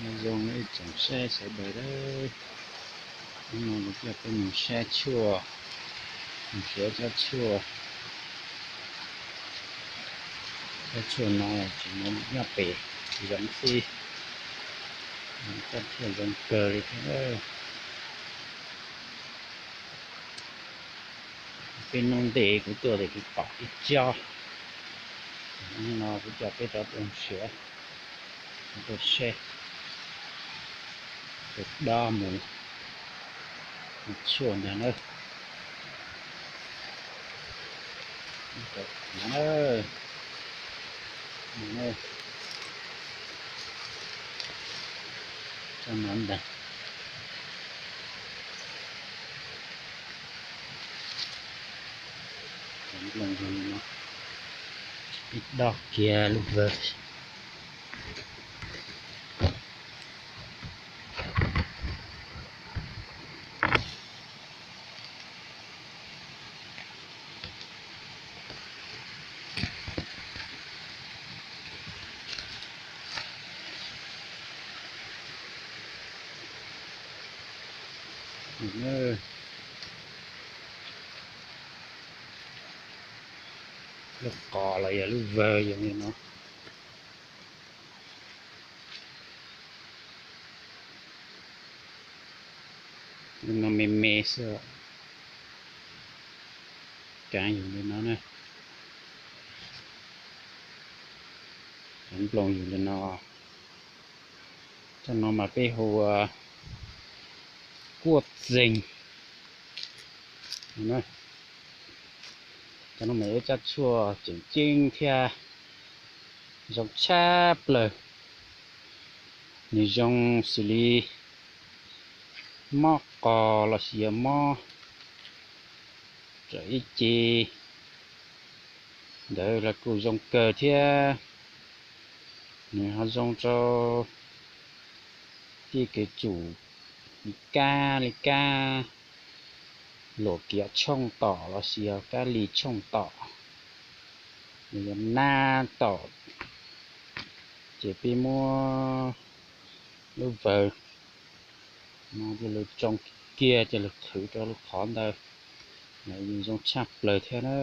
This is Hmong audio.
Nyob zoo ib tsoom saib sawv daws, hnub no kuv coj peb mus saib tshuaj, mus saib tsob tshuaj. Tsob tshuaj no tseem nyob pem zoov xwb, tsob tshuaj zoo kawg li thiab. Peb hnub ntes kuv tuaj ces kuv pom ib tsob, hnub no kuv coj peb rov tuaj mus saib, tuaj saib, tuaj dob mus, mus tshuaj ntag na. Tsob no ntag. Nplooj zoo li no, pib dob kiag lub vawg. Lub qos los yog lub vawg zoo li no. Lub no me me xwb, kaav yus li no na. Nplooj yus li no. Tsob no mas peb hu ua kuaj txeeg. Cov no mas yog ib tsob tshuaj tseem ceeb thiab zoo tshaj plaws. Nws zoo xws li mob qos los sis yog mob tsawm ib ce ntawd los kuj zoo kawg thiab. Nws ho zoo rau txij kev tsum li kab, li kab luam kiav tshooj tom los sis yog kab lis tshooj tom, nws yog nab tom, ces peb muab lub vawg no coj los tsoo kiag coj los qhwv rau lub qhov ntawd, nws zoo tshaj plaws thiab na.